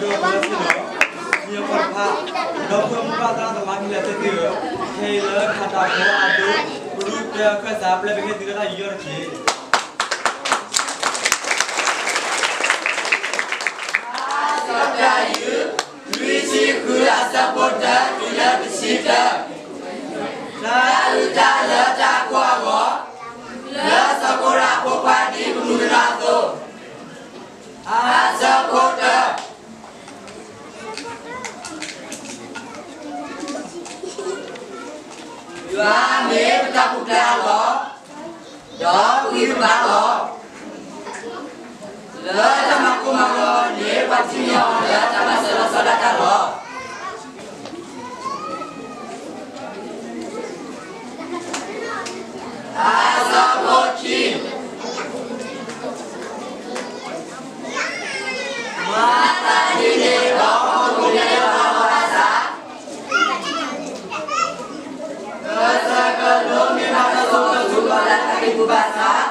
ဒီးပလီၢ်ဆ့ၣ်နီၤ, မ့ၢ်အခီၣ်တဖၣ်, ဒီပုၢ်ဝဲၢ်မိၢ်ပၢ်သရၣ်သမါခဲလၢာ်သ့ၣ်သုဧၢ, ခဲအံၤလၢခးတၢ်ဖိအဒိ, ပရူၢ်တဲအခၢၣ်စး ပျဲပဟ့ၣ်သုတၢ်ယူးယီၣ်တက့ၢ်. တၢ်ယူး, လွံၢ်ဆံဃုအဆၢဖိတၢ တုၤလၢတဆံတၢ, တၢ်အုၣ်တၢ်လၢတၢ်ကိၢ်အဂီၢ်, လၢစီၤကိရးအဖိခွါဒ်ပမုၢ်ကနၣ်အသိး, အဆၢဖိတၢ ယွၤမ့ၢ်ပတၢ်ပူၤတၢ်လီၢ်, ဒီးပဂံၢ်ပဘါလီၤ. လၢတၢ်မၤကိၢ်မၤဂီၤန့ၣ် ပှၤထံၣ်န့ၢ်အီၤလၢတၢ်မၤစၢၤလီၤဆီဒၣ်တၢ်လီၤ. အဆၢဖိခံ မၤသးဒ်န့ၣ်ဒီး ပှၤဟီၣ်ခိၣ်ဖိန့ၣ်လီၤဘၣ်ဆၣ်, ကစၢၢ်ကလိမ့ၢ်ဘၣ်တၢ်စိကမီၤလၢတၢ်ကံၢ်ပူၤဘၣ်ဆၣ်,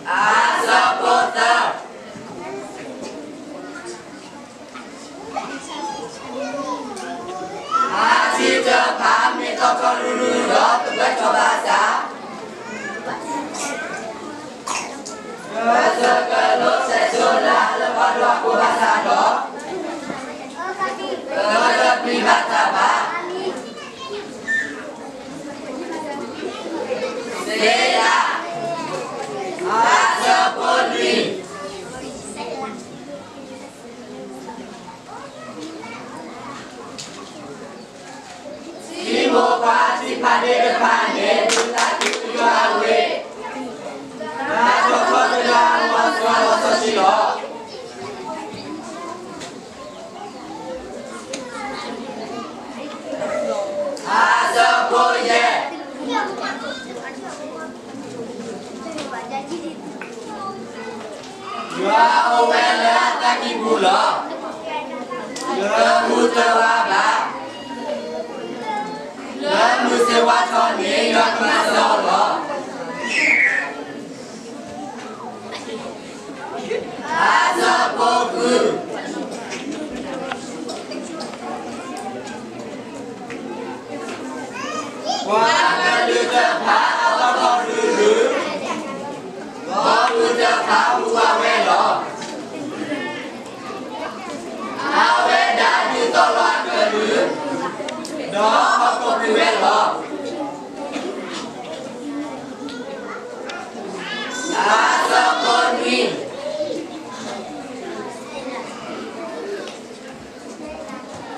အဆၢဖိသၢ အထံတဖၣ်မ့ၢ်တီထီၣ်ရုရုဒီးသဘှဲထီၣ်ဘၣ်ဆၣ်, ကစၢၢ်ကလိဆဲးစိလၢအလၢပှဲၤဒိၣ်အဃိဘၣ်ဆၣ်ဒီး, ကတပျံၤဘၣ်တၢ်ဘၣ်. စ့လး, အဆၢဖိလွံၢ် ထံမိၢ်ပှၢ်ထံဖးဒ့တဖၣ်န့ၣ် ဒုးသးခုယွၤအဝ့ၢ်, တၢ်ထီၣ်ထီတဂၤအလီၤဆီလီၤဆီဆံလီၤ. အဆၢဖိယဲၢ် ယွၤအိၣ်ဝဲလၢအသးကံၢ်ပူၤလီၤ. လၢမူတဝါဘၣ်, လၢမုၢ်စ့ဝါထီၣ်န့ၣ် ယွၤကမၤစၢၤအီၤလီၤ. အဆၢဖိဃု ပှၤကလုာ်တဖၣ်အသီၣ်ထီၣ်ရုရု, ဒီးမုၢ်တဖၣ်ဟူးဝးဝဲလီၤ. အဝဲဒၣ်ဒုးသီၣ်လီၤအကလုာ်, ဒီးဟီၣ်ခိၣ်ကွံာ်ဝဲလီၤ. အဆၢဖိန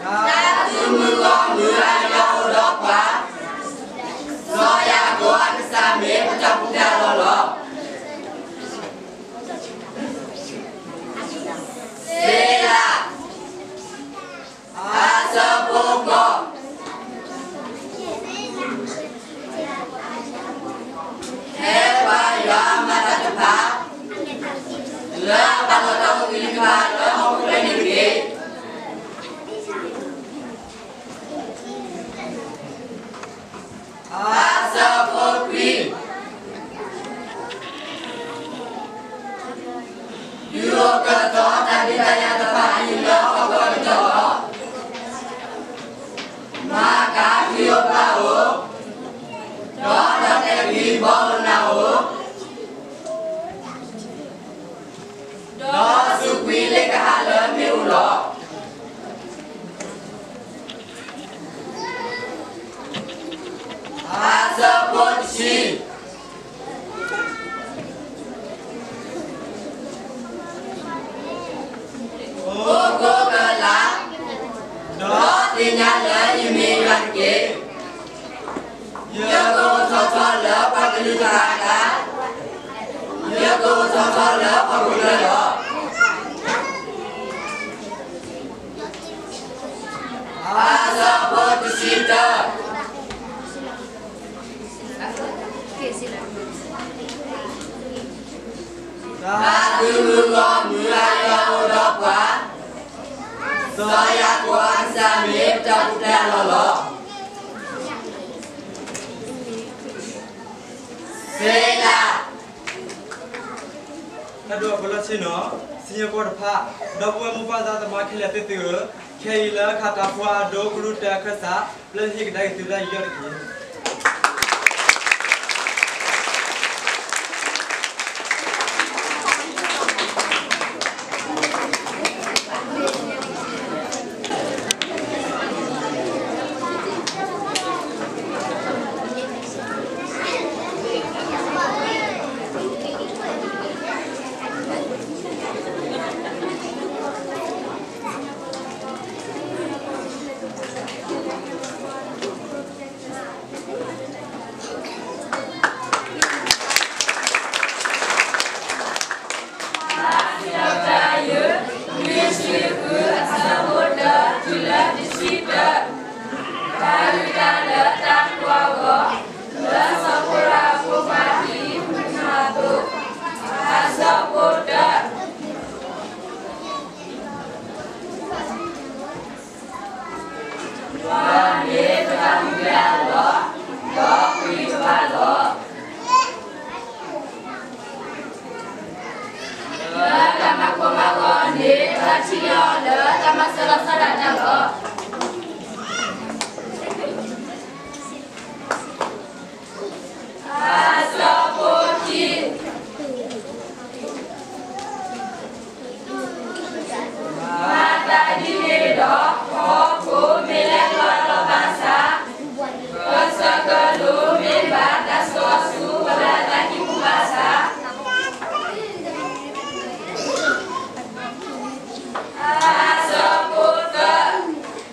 ွံ တၢ်သုးမုၢ်ဂီၢ်မုၢ်အလၢအိၣ်ဒီးပှၤ, စီၤယၤကိာ်အကစၢ်မ့ၢ်ပတၢ်ပူၤတၢ်လီၢ်လီၤ. စ့လး, အဆၢဖိဃိး ဖဲပှၤယွၤမၤတၢ်တဖၣ်, လၢအပာ်လီၤတၢ်အိၣ်ဂံၢ်တဖၣ်လၢဟီၣ်ခိၣ်ချၢန့ၣ်တက့ၢ်. အဆၢဖိခွံ ဒုးအိၣ်ကတီၤတၢ်ဒုးတၢ်ယၤတဖၣ်အံၤ လၢဟီၣ်ခိၣ်အကတီၢ်လီၤ. မၤကၤခရံာ်အိၣ်ဖျါအိၣ်, ဒီးဒီးတဲာ်ကွံာ်ဘီလိနၤအိၣ်, ဒီးစူးကွံာ်လ့ကဟၣ်လၢမ့ၣ်အူလီၤ. အဆၢဖိတဆံ အိၣ်ခိးကလာ်, ဒီးသ့ၣ်ညါလၢယမ့ၢ်ယွၤတက့ၢ်. ယကအိၣ်ထီၣ်ထီလၢပှၤကလုာ်တဂၤအကျါ, ယကအိၣ်ထီၣ်ထီလၢဟီၣ်ခိၣ်ချၢလီၤ. အဆၢဖိတဆံတၢ တၢ်သုးမုၢ်ဂီၢ်မုၢ်အလၢအိၣ်ဒီးပှၤ, စီၤယၤကိာ်အကစၢ်မ့ၢ်ပတၢ်ပူၤတၢ်လီၢ်လီၤ. စ့လး. တၢ်ဒိအပလီၢ်ဆ့ၣ်နီၤ, စံၣ်ညီၣ်ကွီၢ်တဖၣ်, ဒီပုၢ်ဝဲၢ်မိၢ်ပၢ်သးသမါခဲလၢာ်သ့ၣ်သုဧၢ, ခဲအံၤလၢခးတၢ်ဖိအဒိကရူၢ်တၢ်အခၢၣ်စး, ပျဲဟ့ၣ်ကဒါက့ၤသုတၢ်ယူးယီၣ်တက့ၢ်. လၢတၢ်မၤကိၢ်မၤဂီၤန့ၣ် တၢ်ထံၣ်အီၤလၢတၢ်မၤစၢၤလီၤဆီဒၣ်တၢ်လီၤ. အဆၢဖိခံ မၤသးဒ်န့ၣ်ဒီး ဟီၣ်ခိၣ်မ့ၢ်လဲၤလီၤလီၤဘၣ်ဆၣ်, ကစၢၢ်ကလိမ့ၢ်ဘၣ်တၢ်စီဆှံ ပှၤလၢအသးကံၢ်ပူၤဘၣ်ဆၣ်, အဆၢဖိသၢ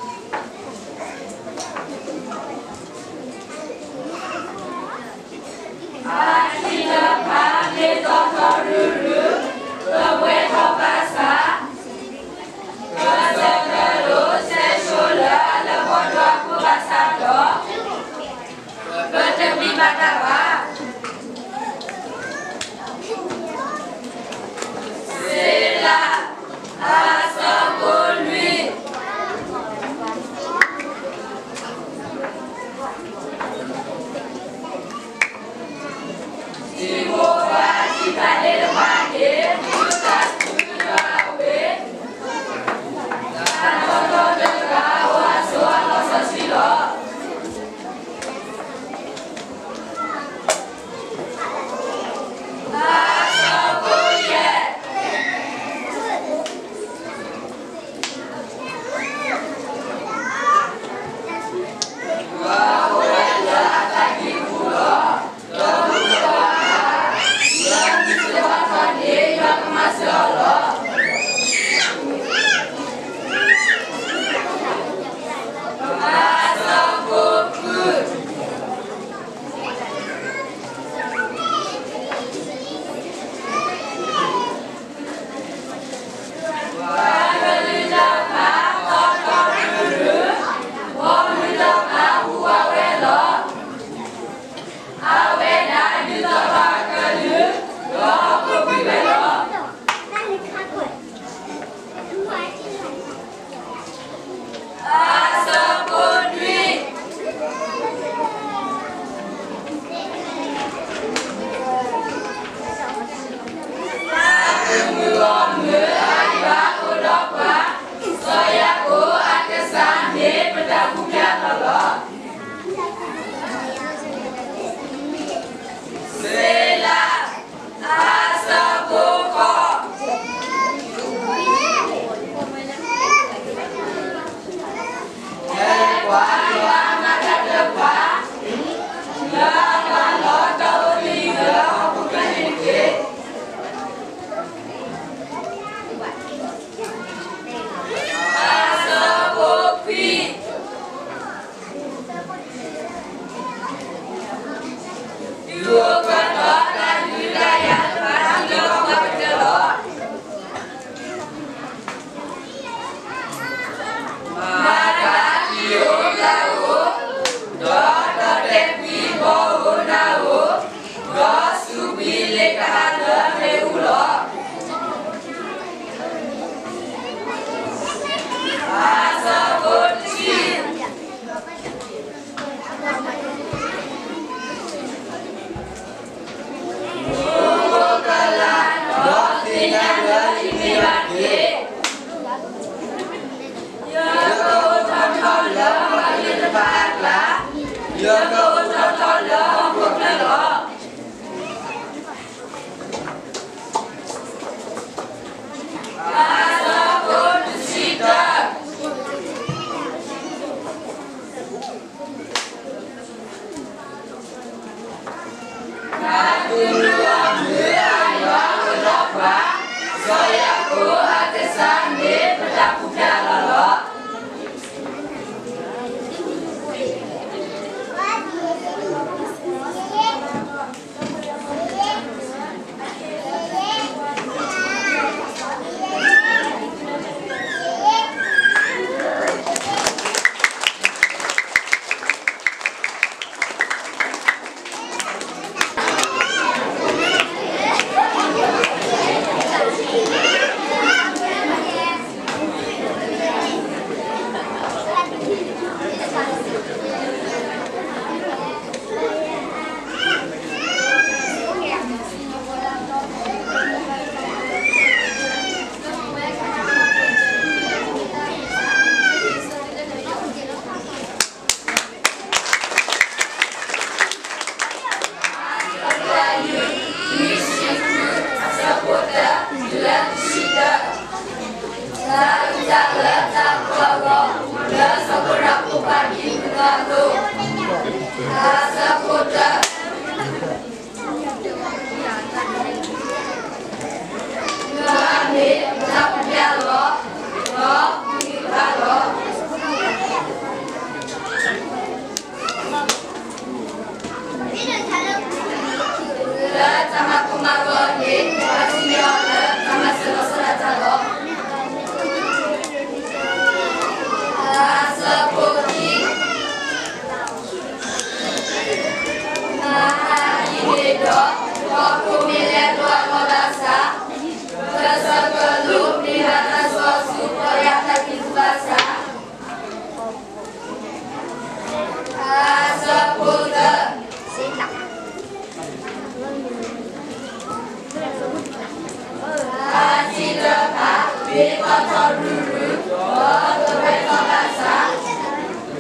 မ့ၢ်ထီထီရုရု ဒီးတဝဲထီၣ်ဘၣ်ဆၣ်,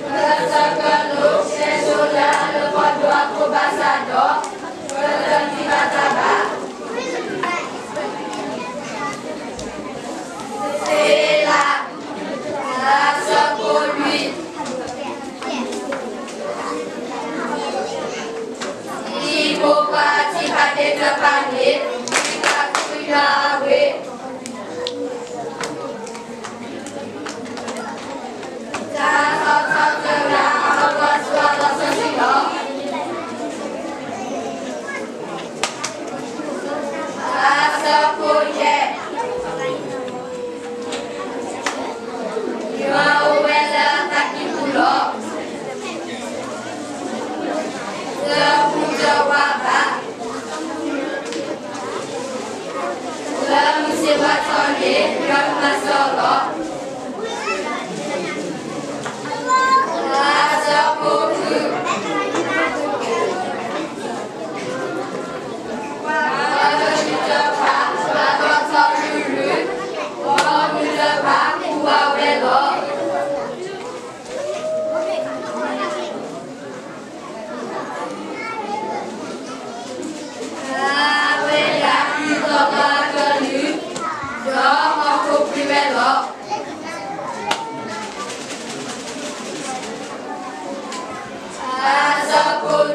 ပဆၢကလိး ကဲဆိလၢလၢကီၢ်ဒိၣ်အခိၣ်ဘၣ်ဆၣ်ဒီး ပတသံဘၣ်တၢ်ဘၣ်. စ့လး အဆၢဖိလွံၢ်, ထံဖိခွါထံဖးဒ့တဖၣ်န့ၣ် ထံဖးကွံာ်ဒီးအဝ့ၢ် တၢ်ထီထီတဂၤ အီၣ်ဘီဆိအလီၢ်စီဆှံလီၤ. အဆၢဖိယဲၢ်, ယွၤအိၣ်ဝဲလၢအသးကံၢ်ပူၤလီၤ. တဟူးတဝးဘၣ် လၢမုၢ်ဆ့ၣ်ဝါထီၣ်န့ၣ် ယွၤကမၤစၢၤလီၤ. အဆၢဖိဃု, ပှၤကလုာ်တဖၣ် ဘၣ်ထီၣ်ထီရုရု ပိာ်မုၣ်တဖၣ် ကူဝဲလီၤ. အဝဲဒၣ် ဒ်သိးပှၤကလုာ် ဒီးဟီၣ်ခိၣ်ပှဲၤဝဲလီၤ. အဆၢဖိနွံ,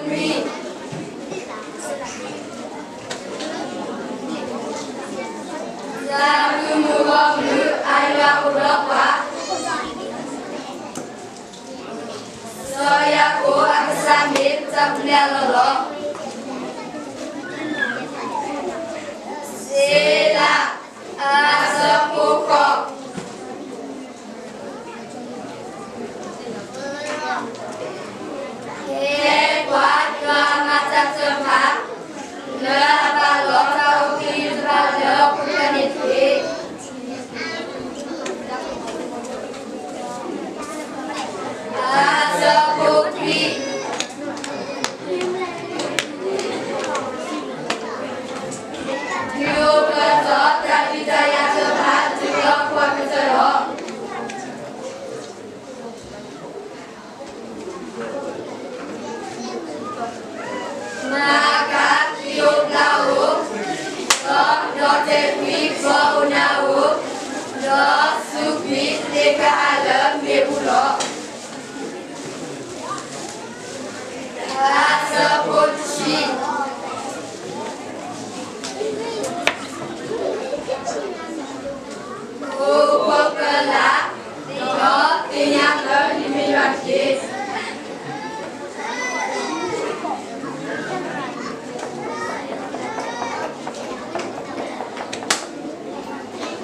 တၢ်မုၢ်မုၢ်ဂီၢ်မုၢ် အယွၤအိၣ်ဒီးပှၤ စီၤယၤကိာ်အကစၢ်မ့ၢ်ပတၢ်ပူၤလၢအလီၢ်လီၤ. စ့လး အဆၢဖိဃိး, ဟဲကွၢ်ယွၤမၤတၢ်တဖၣ် လၢအဘၣ်လီၤတၢ်အိၣ်ဖှိၣ်တဖၣ်လၢဟီၣ်ခိၣ်ချၢန့ၣ်တက့ၢ်. အဆၢဖိခွံ, ဒုးအိၣ်ကတီၢ်တၢ်ဒုးတၢ်ယၤတဖၣ် တုၤလၢပှၤကတၢၢ်လီၤ. မၤကၤ သံၣ်အိၣ်ဘျးအိၣ်, ဒီးဒီးတဲာ်ကွံာ် ဘီအိၣ်နၢ်အိၣ်, ဒီးစူးကွံာ်သ့ၣ်ကဟၣ်လၢမ့ၣ်အူလီၤ. အဆၢဖိတဆံ, အိၣ်ဖှိၣ်ကလာ်, ဒီးသ့ၣ်ညါလၢယမ့ၢ်ယွၤတက့ၢ်. ယကအိၣ်ထီၣ်ထီလၢပှၤကလုာ်တ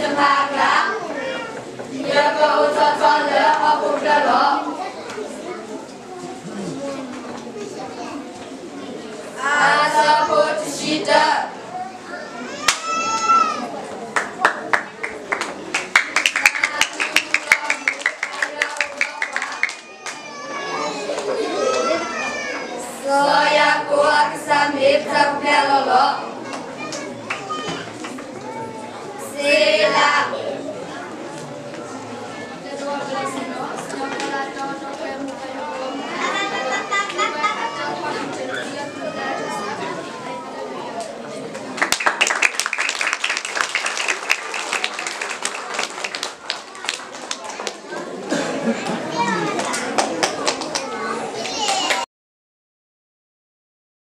ဖၣ်အကျါ, ယကအိၣ်ထီၣ်ထီလၢဟီၣ်ခိၣ်ချၢလီၤ. အဆၢဖိတဆံတၢ,